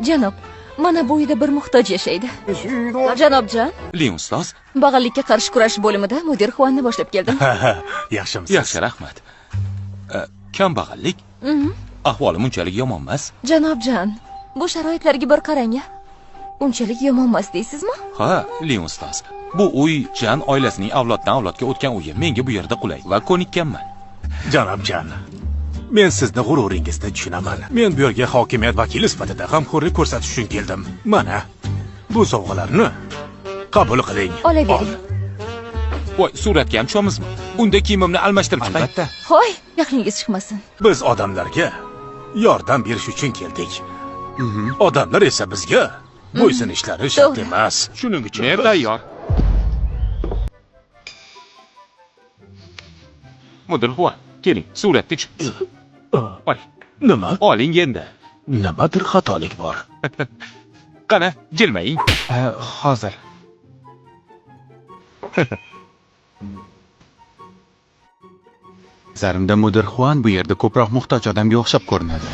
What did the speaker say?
Janob, mana bu uyda bir muhtoj yashaydi. Janobjon, Li ustoz, bag'allikka qarshi kurash bo'limida mudir Xuanni boshlab keldim. Yaxshimisiz? Yaxshi, rahmat. Kambag'allik? Ahvolim unchalik yomon emas. Janobjon, bu sharoitlarga bir qarang. Unchalik yomon emas deysizmi? Ha, Li ustoz. Bu uy Jan oilasining avloddan avlodga o'tgan uyi. Menga bu yerda qulay va ko'nikkanman. Janobjon, men sizni g'ururingizni tushunaman. Men bu yerga hokimiyat vakili sifatida g'amxo'rlik ko'rsatish uchun keldim. Mana bu sovg'alarni qabul qiling. Olavering. Voy, suratga ham tushamizmi? Unda kiyimimni almashtirib chiqay. Albatta. Hoy, jahlingiz chiqmasin. Biz odamlarga yordam berish uchun keldik. Odamlar esa bizga bo'ysunishlari shart To'g'ri. emas. Shuning uchun Men biz- tayyor. Mudir Xuan, keling, suratga tushamiz. Oling. Nima? Oling endi. Nimadir xatolik bor. Qani, jilmaying. Hozir. Nazarimda mudir Xuan bu yerda ko'proq muhtoj odamga o'xshab ko'rinadi.